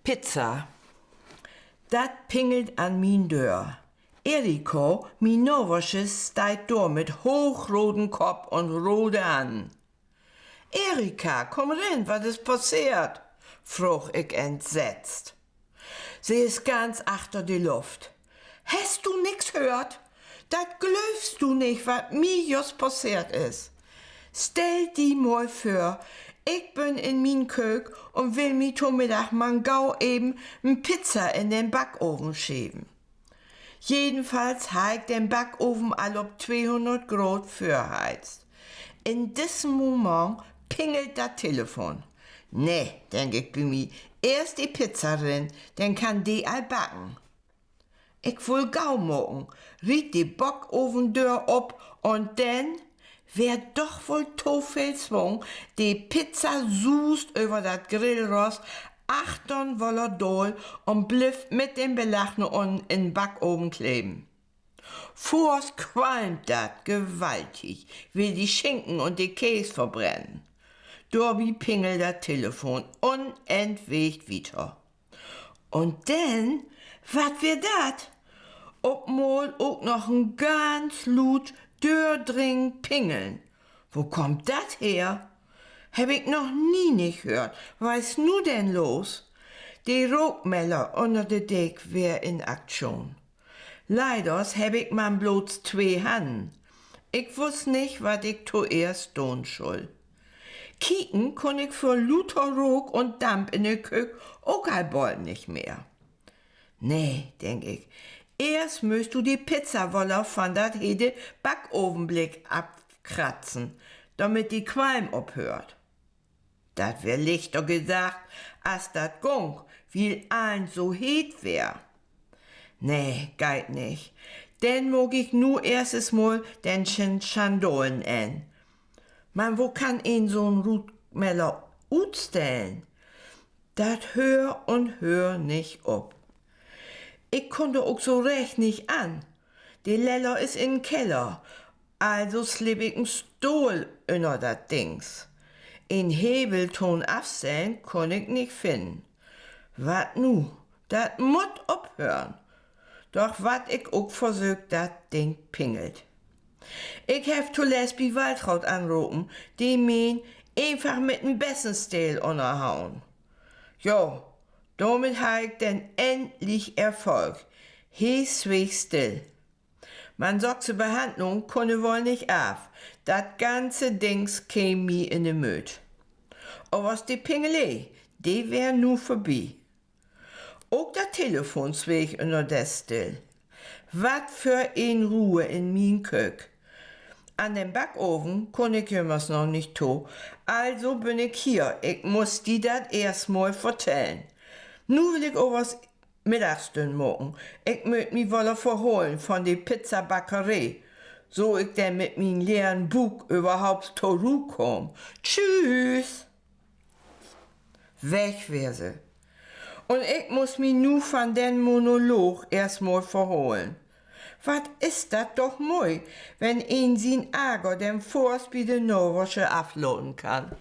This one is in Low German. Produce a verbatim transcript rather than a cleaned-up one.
Pizza. Dat pingelt an mien Döör. Erika, mien Naversche, steiht dor mit hoochroden Kopp un rode Hannen. Erika, kumm rin, wat is passeert?, fraag ik entsetzt. Se is ganz achter de Luft. Hest du nix höört? Dat glöövst du nich, wat mi jüst passeert is. Stell di mal vör, ik bün in mien Köök un will mi to Middag man gau even en Pizza in den Backoven schieben. Jedenfalls harr ik den Backoven al op tweehunnert Graad vörheizt. In dissen Moment pingelt dat Telefon. Nee, denk ik bi mi, eerst de Pizza rin, denn kann de al backen. Ik wull gau maken, riet de Backowendöör op un denn, weer doch woll to veel Swung, de Pizza suust över dat Grillrost, achtern woller daal un blifft mit den Belag na unnen in'n Backoven kleven. Foorts qualmt dat gewaltig, will de Schinken un de Kees verbrennen. Dorbi pingelt dat Telefon unentwegt wieter. Un denn, wat weer dat? Op mal ok noch en ganz luut, dördringend Pingeln. Wo kummt dat her? Heff ik noch nie nich höört. Wat is nu denn los? De Rookmeller ünner de Deek weer in Aktion. Leiders heff ik man blots twee Hannen. Ik wuss nich, wat ik toeerst doon schull. Kieken kunn ik vör luter Rook un Damp in de Köök ok al bold nich mehr. Nee, denk ik, eerst müsst du de Pizza woller van dat hete Backovenblick afkratzen, dormit de Qualm ophöört. Dat weer lichter gesaggt as dat gung, wiel allens so heet weer. Nee, geiht nich. Denn maak ik nu eerst es mal den Schin-, Schandalen an. Man wo kann een so'n Rookmeller utstellen? Dat höör un höör nich op. Ik kunn dor ok so recht nich an. De Leller is in'n Keller, also slipp ik en Stohl ünner dat Dings. En Hebel to'n Afstellen kunn ik nich finnen. Wat nu? Dat mutt ophören. Doch wat ik ok versöök, dat Ding pingelt. Ik heff toletzt bi Waltraud anropen, de meen, eenfach mit en Bessensteel ünnerhauen. Jo, dormit harr ik denn endlich Erfolg. He sweeg still. Man sokse Behandlung kunn he woll nich af. Dat ganze Dings keem mi in de Mööt. Avers de Pingelee, de weer nu vörbi. Ok dat Telefon sweeg ünnerdes still. Wat för en Roh in mien Köök. An den Backoven kunn ik jümmers noch nich to. Also bün ik hier. Ik muss di dat eerst mal vertellen. Nu will ik avers Middagsstünn maken. Ik mööt mi woller verhalen von de Pizzabackeree, so ik denn mit mien leren Buuk överhaupt to Roh kaam. Tschüüs! Weg weer se. Un ik muss mi nu van den Monoloog eerstmal verhalen. Wat is dat doch moi, wenn een sien Arger denn foorts bi de Naversche aflaten kann.